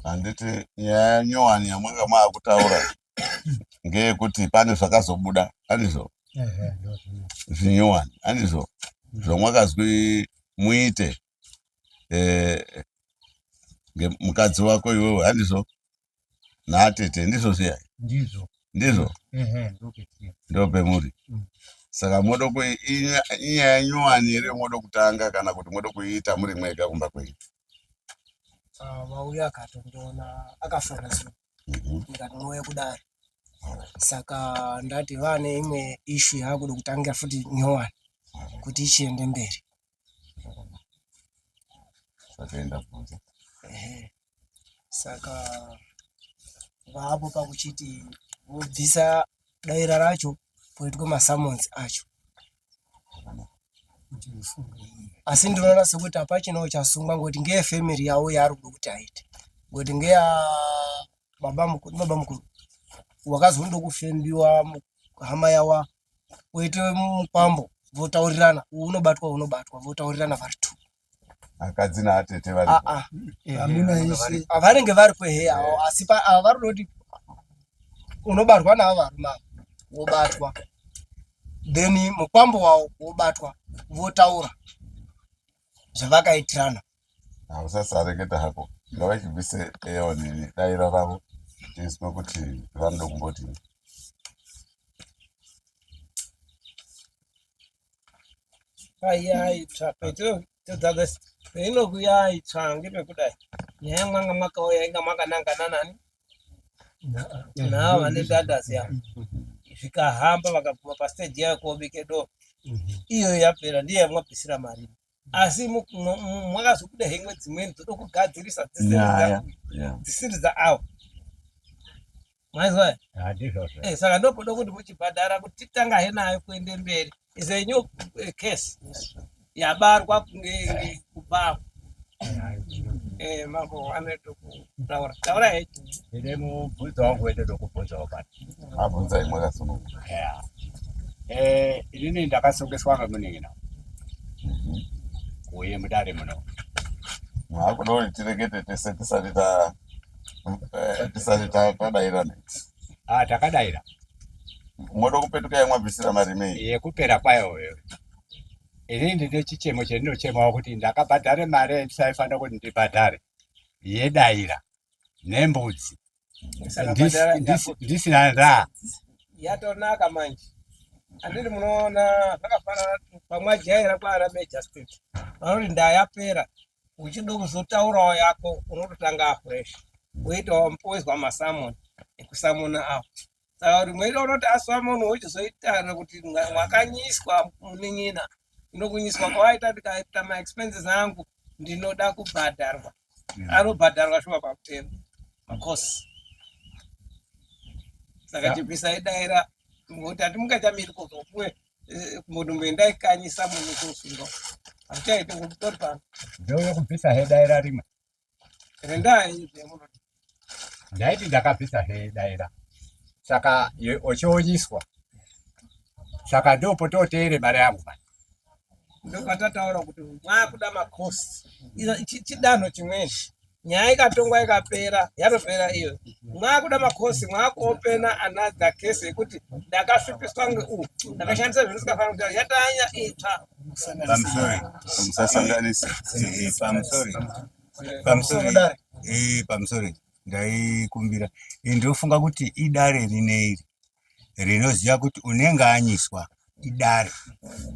Handiti nyaya nyowani yamwanga maakutaura ngeyekuti pane zvakazobuda, handizvo? Zvinyowani, handizvo? Zvamwakazwi muite eh, mukadzi wako iwewe, handizvo? Naatete, ndizvo zviya? Ndizvo. Ndizvo? Ndopemuri. Saka modo inyaya nyowani here modo kutanga kana kuti modo kuiita muri mwega kumba kwenyu? Ah, vauya akatondiona akafona so ndikati mouya kudare saka ndati vane imwe ishu yaakuda kutangira futi nyowani kuti ichiende mberi. Saka bvunza. Ehe. Saka vaapo pakuchiti vobvisa daira racho poitwa masummons acho. Asi ndinoona sekuti hapachina uchasungwa ngokuti ngeye family yavo yaari kuda kuti aite ngokuti ngeya baba mukuru baba mukuru wakazondo kufembiwa hama yawa woite mukwambo votaurirana unobatwa unobatwa votaurirana vari two Akadzi naatete vari ah, ah. Amuna ese. Ah, vanenge vari kwehe avo asi ava vari kuti unobarwa navo varume ava wobatwa then mukwambo wawo wobatwa votaura zvavakaitirana. Hausasareketa hako ngavachibvise eonini daira ravo tizwe kuti vanoda kumbotii. Payaitsva peinokuyaitsva ngepekudai nyaya mwanga mwakauya inga mwakanangana nani navo vane ndandazi yavo zvikahamba vakaguma pastage yayo kobike do iyoyo yapera ndiye yamwabvisira mari asi mwakazobuda hemwe dzimweni dzoda kugadzirisa dzisiri dzaavo maizwa Handizvozvo. Eh, saka ndopoda kuti muchibhadhara kuti titanga he nayo kuende mberi is a new case yabarwa kunge kubva apo. Eh, mambo anoita kutaura taura henyu. Ndine mubvunzo wangu wendinoda kubvunzawo pano. Abvunzai mwakasununguka. Yeah. Eh, inini ndakasungiswa ngemunin'ina kuuye mudare muno. Mwakuda kuti tirekete tese tisati ta tisati tadairana. Ah, takadaira. Moda kupetuka yamwabvisira mari mei? Yekupera kwayo iyoyo. Inini ndine chichemo chendinochemawo kuti ndakabhadhare mari yandisaifanira kuti ndibhadhare yedaira nembudzi Saka bhadhara ndisina ndaa. Yatonaka manje handiti munoona zvakafanana pamwajaira kwaana magistrate vanoti ndaa yapera uchida kuzotaurawo yako unototanga afresh woitawo woizwa masamoni ekusamona awo saka kuti mweida unoti asamoni wochizoita kuti mwakanyiswa munin'ina ndokunyiswa kwawaita ndikaita maexpenses angu ndinoda kubhadharwa anobhadharwa shuwa pamutemo makosi saka chibvisai daira ngokuti hatimungachamiri kuzopuwe kumbondomboendai kanyi samuni kosungwa hazvichaiti ngokuti tori pano Ndouya kubvisa he daira rimwe. rendaa yenyu zvamunoti Ndaiti ndakabvisa he daira. Saka ochionyiswa. Saka ndopototeere mari yangu mani. Ndopatataura kuti mwakuda makosi chidanho chimweni nyaya ikatongwa ikapera yatopera iyo mwakuda makosi mwakuopena another case yekuti ndakasvipiswa ngeu ndakashandisa zvinhu zvisikafanira kutaura yatanya itsva. Pamusori. Musasanganisa. Pamusori. Pamusori. Pamusori. Ndaikumbira. Ndinofunga kuti idare rine iri rinoziva kuti unenge anyiswa idare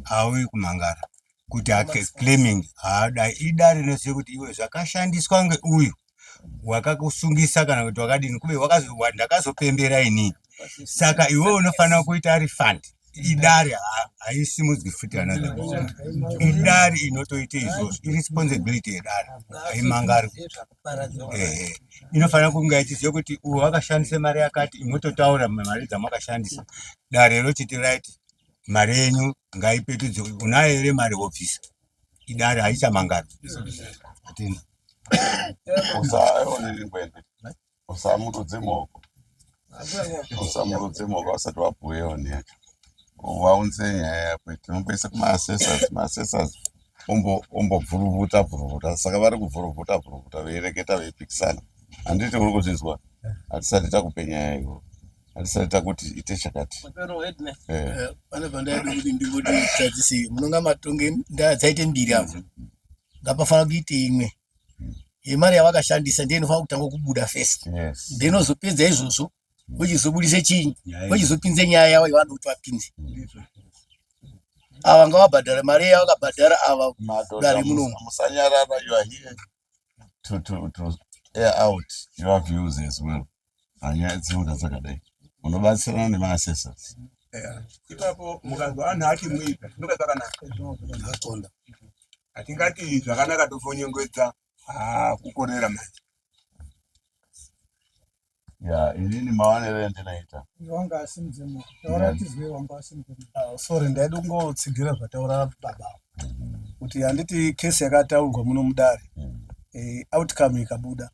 auyi kumangara kuti ake claiming haadai idare rinoziva kuti iwe zvakashandiswa ngeuyu wakakusungisa kana kuti wakadini kube ndakazopembera inini saka iwe unofanira kuita refund idare haisimudzwi futi another idare inotoita izvozvo iresponsibility yedare haimangari ehe inofanira kunge ichiziva kuti uyu wakashandisa mari yakati imototaura mari dzamakashandisa dare rochiti right mari yenyu ngaipetudzwe unayo here mari wobvisa idare haichamangari atina Usaone ngwende. Usamurudze maoko. Usamurudze maoko asati wabhuyewo yacho. Waunze nyaya yako tinomboisa kuma-assessors ma-assessors ombobvuruvuta bvuruvuta saka vari kubvuruvuta bvuruvuta veireketa veipikisana. Handiti uri kuzvinzwa? Hatisati takupe nyaya iwo, hatisati takuti ite chakati. Eh. Pane pandaida kuti ndimboti tadzisei, munonga matonge ndaa dzaite mbiri apo, ngapafanira kuite imwe yemari yavakashandisa ndiyo inofanira kutanga kubuda first, Yes. ndinozopedza izvozvo vochizobudisa chinyi, vochizopinze nyaya yavo yavanoda kuti vapinze. Ava ngavabhadhare mari yavakabhadhara ava. Madhodha, Dare munomu. Musanyarara, you are here to air out your views as well. Hanyaya dzinonga dzakadai. Munobatsirana nemaassessors. Ipapo mukanzwa vanhu ati muipa zvinonga zvakanaka. Zvakakonda. Hatingati zvakanaka tofonyengedza haa kukorera manje. Ya, inini maonero endinoita. Wanga asimudze maoko. Taura tizwe wanga asimudze maoko. Ah, sorry, ndaida kungotsigira zvataura baba kuti handiti kesi yakataurwa muno mudare, outcome ikabuda,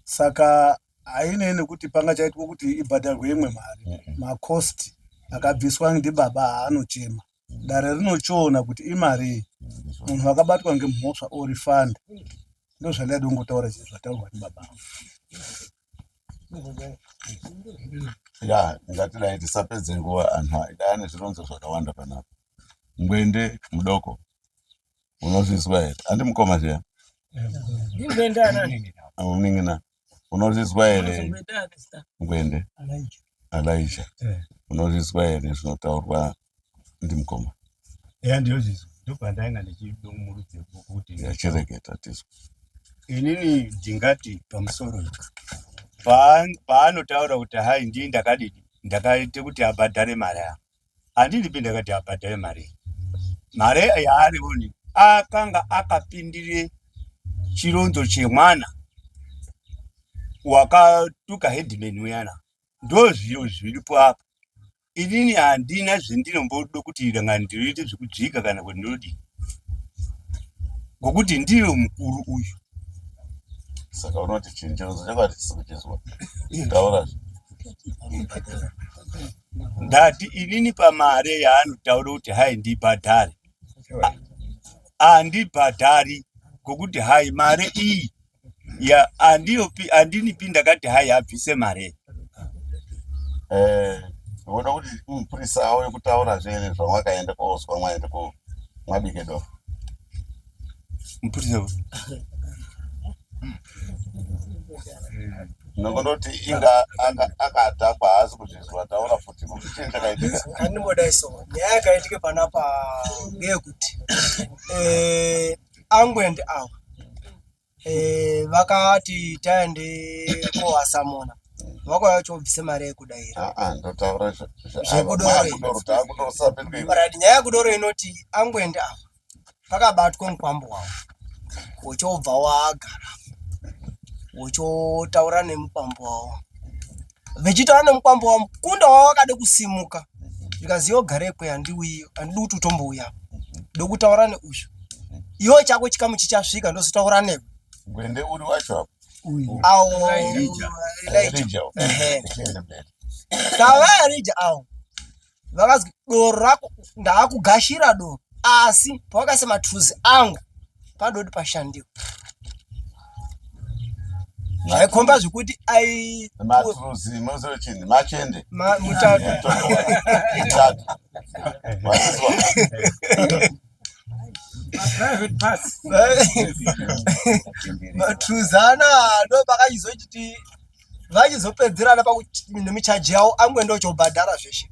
saka hainei nekuti panga chaitwa kuti ibhadharwe imwe mari. Macost akabviswa ndibaba haanochema, dare rinochiona kuti imarii munhu akabatwa ngemhosva orifanda. Ndozvandaida kungotaura zvataurwa ndibaba. Ya, ngatidai tisapedze nguva, anhu ane zvironzo zvakawanda panapa. Ngwende mudoko, unozvizwa here? Handi mukoma zviya? Ndingwende anani? Munin'ina, unozvizwa here? Ngwende ani zita? Ngwende Elijah, unozvizwa here zvinotaurwa ndimukoma? Eya, ndinozvizwa, ndopandainga ndichidomurudze kuti Yachireketa tizwe. Inini ndingati pamusoro paanotaura kuti hai, ndii ndakadini, ndakaite kuti abhadhare mari aya, handinipi ndakati abhadhare mari iyi. Mari yaarioni akanga akapindire chironzo chemwana wakatuka headman uyana, ndo zviro zviripo apa. Inini handina zvendinomboda kuti danga ndinoite zvekudzvika kana kuti ndinodii, ngokuti ndiyo mukuru uyu. Saka unoti chinhu chironzo chako hatisi kuchizwa, taura. Ndati inini pamare yaanotaura kuti hai ndibhadhare, handibhadhari, ngokuti hai mare iyi ya andiyopi, andinipi ndakati hai abvise mare. Unoda kuti mupurisa auye kutaura zvere zvamwakaenda kozwa, mwaenda ko mwabike doro? Mupurisa Nokundoti inga akadhakwa, haasi kuzvizwa. Taura futi, chii chakaitika? Handingodai so, nyaya yakaitika panapa ngeyekuti angwende ava vakati taende kovasamona, vakauya vachobvisa mari yekudaira. Aa, ndotaura Zvekudoro. Zvekudoro, taakudoro sapetwe. Right, nyaya yekudoro inoti angwende ava pakabatwa mukwambo wavo, wochobva wagara wochotaura nemukwambo wavo, vechitaura nemukwambo wavo, mukunda wavo wakade kusimuka, zvikanzi iwe gare ikweyo, handiuyi, handidi kuti utombouya, dokutaura neuzvo, iwe chako chikamu chichasvika ndozotaura newe. Ngwende uri wacho apo? Awo Elijah. Elijah. Elijah. Ehe. Chiende mberi. Saka vaElija avo vakazi doro rako ndaakugashira doro, asi pawakaisa maturuzi angu padodi pashandiwe zvaikomba zvekuti ai Maturuzi moziva chini? Machende. Mutatu. Mutatu. Wazizwa? Private parts. Maturuzi ana ndo pakachizochiti vachizopedzerana nemichaji yavo, angwende ochobhadhara zveshe.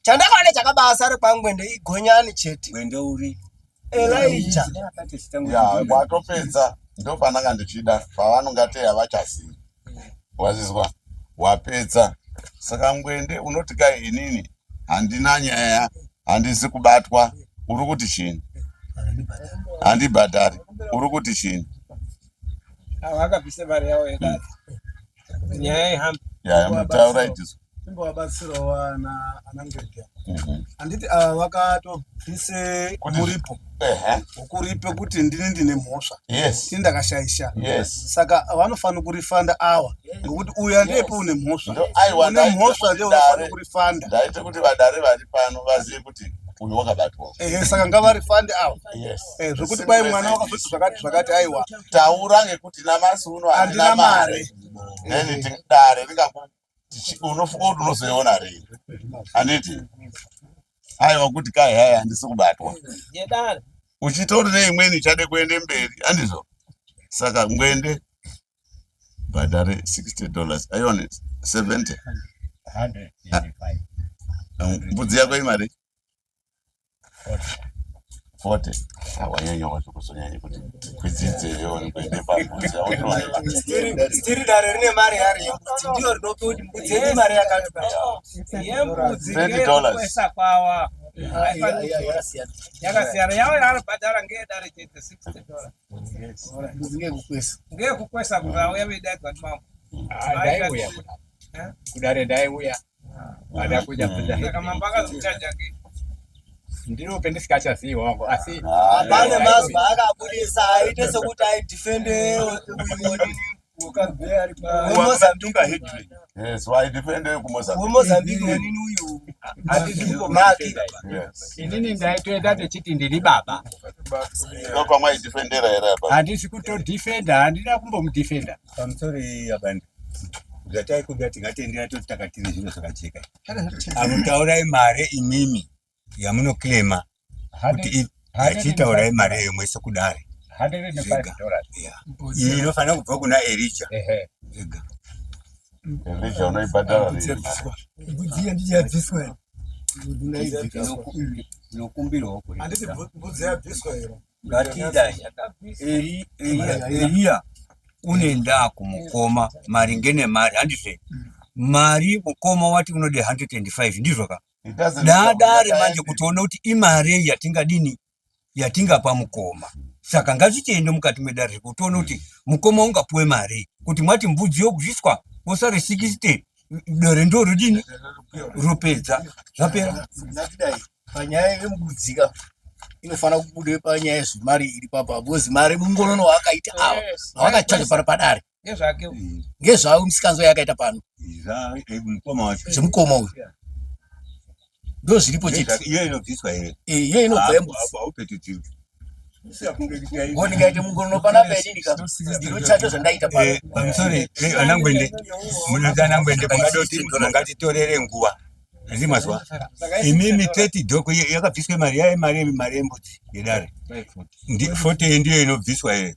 Chandakaona chakabasa kwangwende igonyani chete. Gwende uri? Elijah. Ya, watopedza, ndo pandanga ndichida pavanongati havachazivi. Wazizwa? Wapedza. Saka Ngwende unoti kai inini handina nyaya, handisi kubatwa, uri kuti chini? Handibhadhari, uri kuti chini? Ava akabvisa mari yavo yedare, nyaya ihambe. Ya, mutaura itiso. Timbovabatsirawo ana anangwedya. Handiti ava vakatobvise muripo wokuripe kuti ndini ndine mhosva, ndini ndakashaisha? Saka vanofanira kurifanda awa, ngokuti uyu andiyepo une mhosva. Aiwa, une mhosva ndiye unofanira kurifanda. Ndaite kuti vadare vari pano vazive kuti Uyu wakabatwa. Ehe, saka ngavarifande ava. Yes. Eh, zvekuti kwai mwana wakazoti zvakati zvakati aiwa. Taura ngekuti namasi uno handina Handina mari. mari. Then dare ringaku unofunga kuti unozoiona rini. Handiti? Aiwa kuti kai hai handisi kubatwa. Yedare. Uchitori neimweni ichade kuende mberi, handizvo? Saka ngwende bhadhare 60 dollars. Aione 70. 105. Mbudzi yako imari? 40. Awanyanya wacho kuzonyanya kuti tikwidzidze iwewe kuende pambudzi autoone. Stiri dare rine mari yari yembudzi ndiyo rinope kuti mbudzi yedu mari yakati. Yembudzi $30. ngeyekukwesa kwawa. Yakasiyana. Yawo yaanobhadhara ngeyedare chete 60 dollars. Mbudzi ngeyekukwesa. Ngeyekukwesa kuti auya veidaidzwa ndimambo. Ah, ndaiuya kudare. Kudare ndaiuya. Ada kuja kuja. Saka mambo akazochaja ke. Ndiro pendisikachazivi wangu asi Pane mazwi akabudisa aite sekuti aidhifende weMozambique. Yes, waidhifende kuMozambique. WeMozambique wenini uyu. Handisi Maki. Yes. Inini ndaitoenda ndichiti ndiri baba. Ndopamwaidhifendera here apa? Handisi kutodhifenda, handina kumbomudhifenda. Pamusoro abandi zvataikumbira tingatendera toti takatiri zviro zvakajeka. Amutaurai mare imimi yamunoclaima kuti achitaurai mare iyo mwese kudare. 105 dollars. Iyi inofanira kubva kuna Erija. Ehe. Zvega. Erija unoibhadhara rini? Mbudzi iya ndiyo yabviswa here? Ndinokumbirawo kuri. Handiti mbudzi yabviswa here? Ngatidai Eriya une ndaa kumukoma maringe nemari handizve mari mukoma wati unode 125 ndizvo ka It doesn't matter. dadare manje kuti one kuti imarei yatingadini yatingapa mukoma saka ngazvichiende mukati medare kuti tione kuti mukoma ungapuwe mari kuti mwati mbudzi yobviswa wosare 60 dare ndorodini ropedza zvapera Ngatidai panyaya yembudzi ka inofanira kubuda panyaya yezvemari iri papa because mari mungonono waakaita ava wakachaja pano padare Ngezvake. ngezvavo misikanzwa yakaita pano Mukoma wacho. zvemukoma uyu ndo zviripo chete Iyo inobviswa here? Eh, iyo inobva yembudzi Haupetudzirwi. ngo ndingaite mungonono panapa inini ka ndinochaja zvandaita pano Pamusoro ana Ngwende munoti ana Ngwende mungadoti mungatitorere nguva handiti mazwa imimi 30 doko yakabviswa mari yaye mari mari yembudzi yedare Ndi 40 ndiyo inobviswa here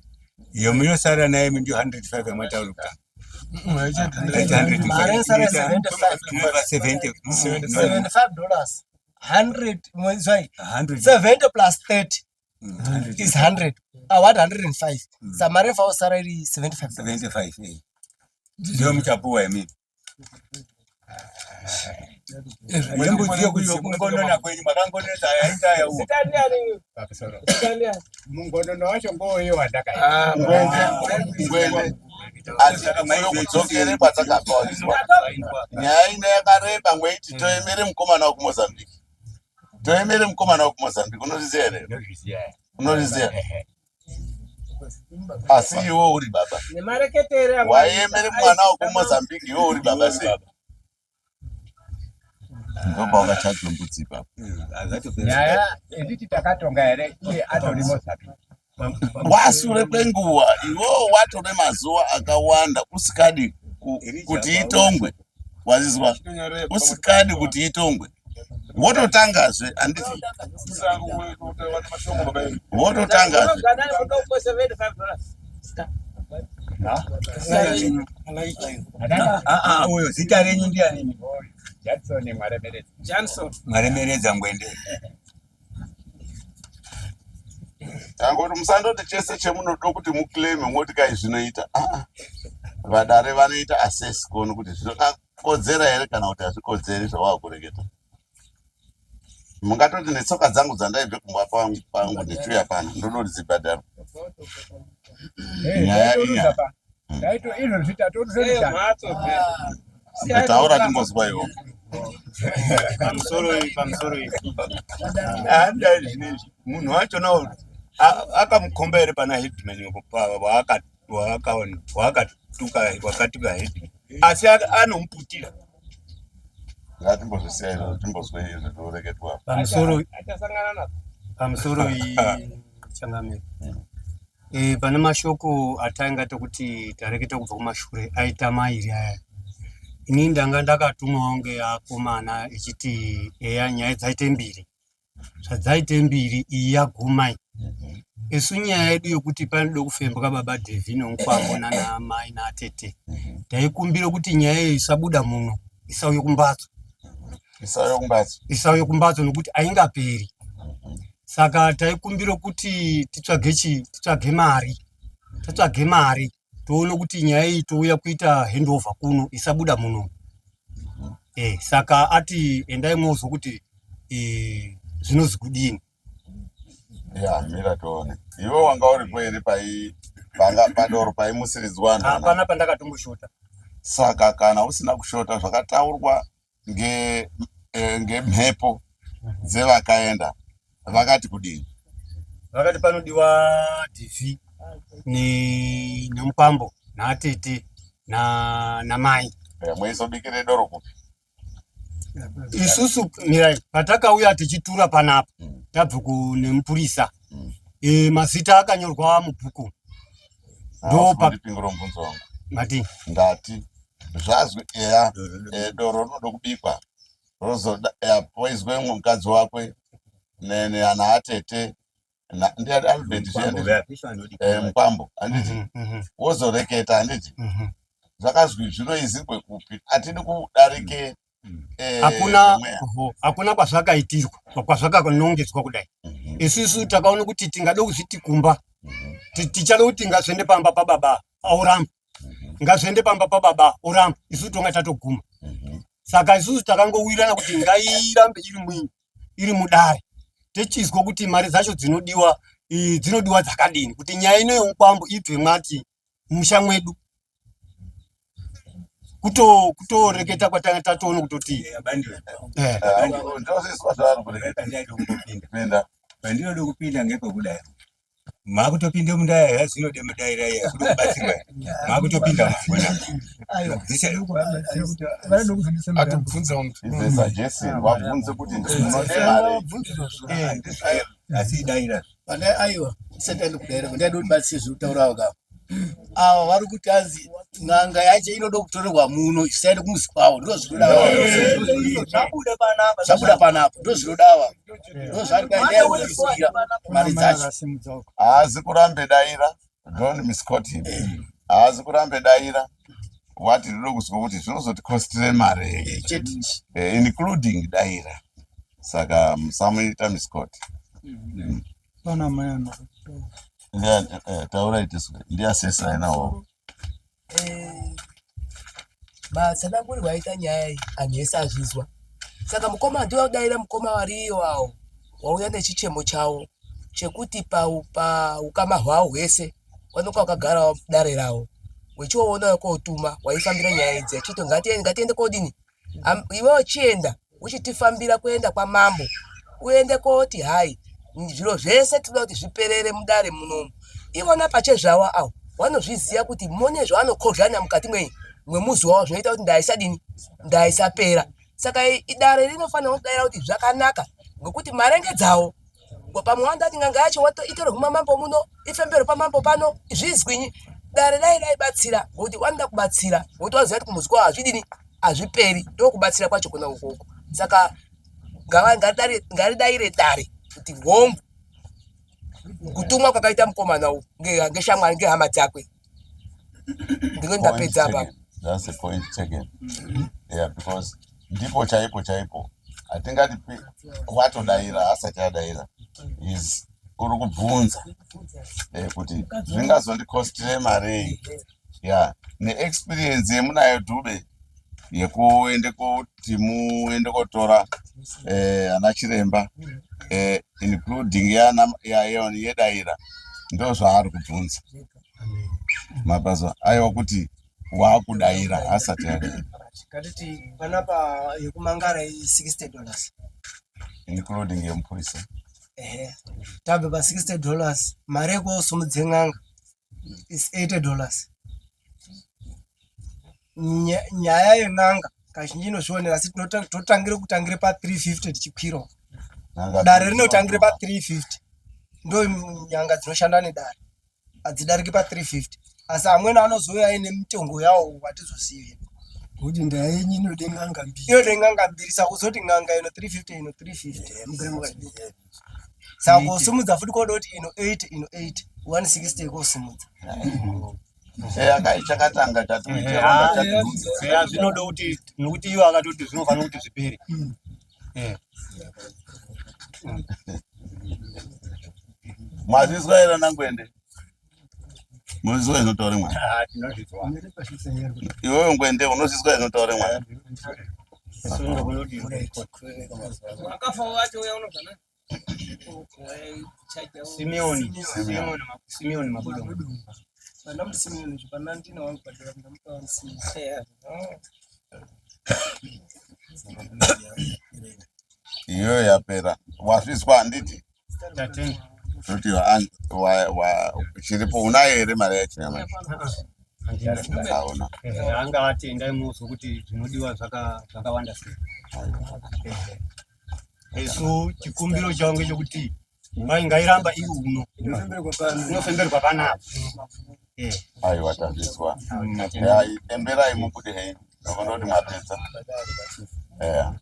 iyo munosara nayo imi ndiyo 105 yamataura kutanga Mari yosara 75. 70 75 dollars. 100 sorry 100 70 plus 30 is 100. Ah, what 105. Samare fa osara iri 75. 75 eh. Ndiyo muchapuwa imimi yembudzi yokungonona kwenyu makangonesa yaitaya uwo Zita ndiani? Pamusoro. Zita ndiani? Mungonono wacho ngouyo wandakaita. Ngwende. Ati kudzokere kwatakabva wazvizwa. Nyaya ino yakareba mweiti toemere mukomana wekuMozambique. Toemere mukomana wekuMozambique unozviziya here? Ndozviziya. Unozviziya? Ehe. Asi iwe uri baba. Nemareketere amwe Waiemere mwana wekuMozambique iwe uri baba sei? Ndopawakachajwa mbudzi ipapo. Nyaya inditi takatonga here iye atori Mozambique. Wasure kwenguva iwewo watore mazuva akawanda usikadi kuti itongwe. Wazizwa? Usikadi kuti itongwe. Wototangazve handiti? Wototangazve. Ah, ah, uyo zita renyu ndiani? Jackson Mwaremeredza. Johnson. Mwaremeredza Ngwende. Tangoti musandoti chese chemunoda kuti muclaim moti kai zvinoita. Ah, ah. Vadare vanoita assess kuona kuti zvinokodzera here kana kuti hazvikodzeri zvawaakureketa. Mungatoti netsoka dzangu dzandaibve kumba kwangu pangu ndichiuya pano ndoda kuti dzibhadharwe. Eh, Nyaya ndaitoruza inyaya. pa. Ndaito izvozvi tatoruza Eh, mhatso zve. Taura timbozwa iwo. Pamusoro iyi, pamusoro iyi. Handai zvinezvi munhu wachona uyu akamukomba here pana headman waakatuka wakatuka headman asi anomuputira. Ngatimbozvisiya izvozvo timbozwe izvo zvinoreketwa. Pamusoro Achasangana nazvo. pamusoro iyi changamire. Eh, pane mashoko atanga tokuti tareketa kubva kumashure aita mairi aya. Ini ndanga ndakatumwawo ngeakomana echiti eya nyaya dzaite mbiri. Zvadzaite mbiri iyi yaguma iyi. Isu nyaya yedu yokuti panode kufembwa baba Devi nomukwambo nana mai natete. Taikumbira kuti nyaya iyi isabuda muno isauye kumbatso. Isauye kumbatso. Isauye kumbatso nokuti haingaperi. Saka taikumbira kuti titsvage chi titsvage mari. Tatsvage mari toone kuti nyaya iyi touya kuita handover kuno isabuda muno. Eh, saka ati endai mozwa kuti eh, zvinozi kudini. Ya, mira tione. Iwe wanga uripo here pai panga padoro paimusiridzwa anhu? Hapana pandakatomboshota. Saka kana usina kushota zvakataurwa nge eh, ngemhepo dzevakaenda vakati kudini? Vakati panodiwa DV ne nemukwambo natete na namai. Eh, Mweizobikire doro kupi? Isusu mirai patakauya tichitura panapa tabve kune mupurisa e, mazita akanyorwa mubhuku ndo pa ndipingura mubvunzo wangu. Mati ndati zvazwi eya eh, doro rinoda kubikwa rozoda eya poizwe mumwe mukadzi wakwe ne ne ana atete na- ndiani Albert zviya ndizvo? Eh, mukwambo handiti wozoreketa handiti zvakazwi zvinoizirwe kupi hatidi kudarike eh, hakuna mweya. oho, hakuna kwazvakaitirwa kwazvakanongedzwa kudai isusu takaona kuti tingade kuzviti kumba Tichada kuti ngazviende pamba pababa auramba ngazviende pamba pababa oramba isusu tonga tatoguma saka isusu takangowirirana kuti ngairambe iri mwini iri mudare techizwa kuti mari dzacho dzinodiwa dzinodiwa dzakadini kuti nyaya ino yemukwambo ibve mwati musha mwedu kuto kutoreketa kwatanga tatoona kutoti eh. Pandinoda kupinda ngepekudai makutopinda mundaya yazvinode mudaira iya kuda kubatsirwa makutopinda mangwana Atobvunza muntu. Is a suggestion wabvunze kuti munode mari asi idaira Pane aiwa isati ndaenda kudaira ndaida kuti batsire zviri kutaura ka ava vari kuti anzi n'anga yacho inoda kutorerwa muno isaende kumuzi kwavo ndo zvinoda zvabuda panapa ndo zvinoda ava ndo zvari kwaendaikuisira mari dzacho haazi kurambe daira don't misquote him haazi kurambe daira wati ndinoda kuzwa kuti zvinozotikostire mari yei Eh, including daira saka musamuita misquote Pana mai ano. Ndiya- taurai tiswe ndiyasesa ena wo Eh, matsanangurirwo aita nyaya iyi anhu ese azvizwa saka mukoma ndiwe kudaira mukoma wariyo awo wauya nechichemo chawo chekuti paukama hwawo hwese vanonga vakagara dare ravo wechiwaona kotuma waifambira nyaya idzi achiti ngatiende kodini iwe uchienda uchitifambira kuenda kwamambo uende koti hai zviro zvese tinoda kuti zviperere mudare munomu ivona pachezvavo avo vanozviziva kuti mune zvavanokodzvana mukati mwenyu mwemuzi wavo zvinoita kuti ndaa isadini ndaa isapera saka dare rinofanira kudaira kuti zvakanaka ngokuti marenge dzawo pamwe wandati n'anga yacho itorwe kumamambo muno ifemberwe pamambo pano zvizwinyi dare dai raibatsira ngokuti vanoda kubatsira ngokuti vaziva kuti kumuzi kwavo hazvidini hazviperi ndokubatsira kwacho kona ukoko saka ngaridaire dare kuti hongu kutumwa kwakaita mukomana uyu ngeshamwari ngehama dzakwe ndinge ndapedza apa That's the point taken. Yeah, because ndipo chaipo chaipo hatingati watodaira asati adaira is uri kubvunza eh, kuti zvingazondikostire marei ya neexperience yemunayo Dube yekuende kuti muende kotora eh, ana chiremba eh, including yana yedaira ndozvaari kubvunza mabhazo aiwa kuti waakudaira asati adaira Ngatiti panapa yekumangara i 60 dollars. Including yemupurisa. Ehe. Tabve pa 60 dollars, mari yekosumudze n'anga is 80 dollars. Nyaya yen'anga Kazhinji inozvionera asi tinotangira kutangira pa 350 tichikwira. Dare rinotangira pa 350. Ndo nyanga dzinoshanda nedare. Hadzidariki pa 350. Asi amweni anozouya aine mitengo yawo watizozivi. Kuti ndaa yenyu inode n'anga mbiri. Inode n'anga mbiri saka kuzoti n'anga ino 350 ino 350. Mugare makadii. Saka kusimudza futi koda kuti ino 8 ino 8 160 kosimudza. Eya kai chakatanga chaticharonda chati. Eya zvinoda kuti nokuti iwo akatoti zvinofanira kuti zvipere. Eh. Mazvizwa here nangwende? Munozvizwa zvinotaura mwana? Ah, tinozvizwa. Iwewe ngwende unozvizwa zvinotaura mwana? Wakafa wacho uya unobva nani? Simeoni, Simeoni, Simeoni Mabodongo. Vana muSimeoni zvipana ndina wangu padera ndamupa vamuSimeoni. Iyoyo yapera. Wazvizwa handiti? Tatenda. Toti chiripo unayo here mari yacho nyamanje? Hauna. Anga ati endai muzwe kuti zvinodiwa zvakawanda sei. Isu chikumbiro changu ngechekuti imba ingairamba iri uno inofemberwa panapa. Aiwa tazvizwa. Emberai mubude henyu. Ndinoona kuti mwapedza. Eya.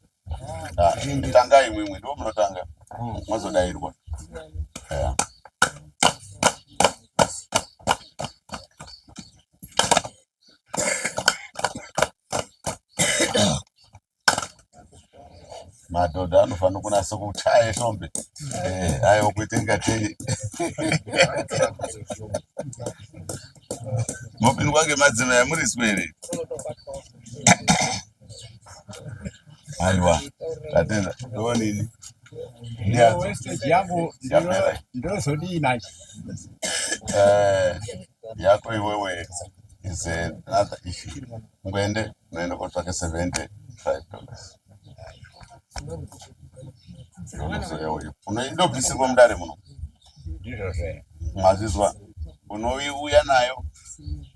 Ah, tangai imwimwi ndo munotanga mozodairwa. Eya. Madhodha anofanira kunasa kuchaya shombe. Eh, aiwa kuita ingatei. Mopindwa ngemadzimai amuriswi here? Aiwa, tatenda. Ndonini? Wastage yangu ndozodii manje? Eh, yako iwewe is another issue. Ngwende unoenda kotsvake 75 dollars. Unoindobvisirwa mudare muno. Ndizvozvo. Mazvizwa. Unoiuya nayo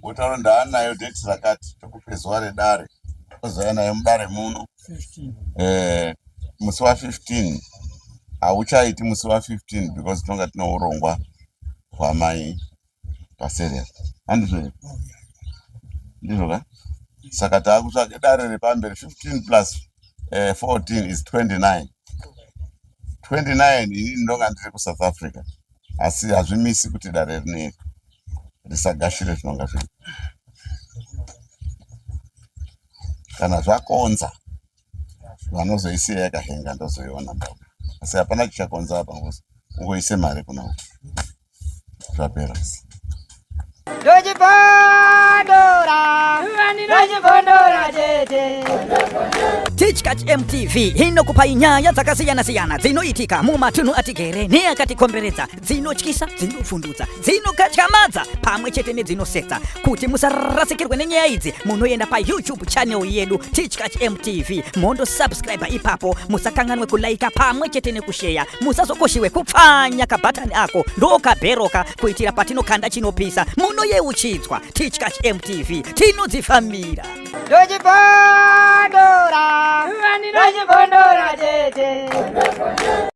wotaura ndaanayo date rakati tokupe zuva redare ozouya nayo mudare muno eh, musi wa 15 hauchaiti musi wa 15 because tinonga tine urongwa hwamai paserera handizvo here ndizvo ka saka taakutsvake dare repamberi 15 plus eh, 14 is 29 29 inini ndonga ndiri kusouth africa asi hazvimisi kuti dare rineri risagashire zvinonga zviri kana zvakonza vanozoisiya yakahenga ndozoiona mbao asi hapana chichakonza apa ngozi ungoise mari kuna uku zvapera Ndochipondora, ndochipondora tete. Tichkach MTV inokupai nyaya dzakasiyana-siyana dzinoitika mumatunhu atigere neakatikomberedza dzinotyisa dzinovhundutsa dzinokatyamadza pamwe chete nedzinosetsa kuti musarasikirwe nenyaya idzi munoenda payoutube channel yedu tichkach mtv mondosubscribe ipapo musakanganwe kulaika pamwe chete nekusheya musazokoshiwe kupfanya kabhatani ako ndokabheroka kuitira patinokanda chinopisa munoyeuchidzwa tichkach mtv tinodzifambira Ndochipondora, ndochipondora tete.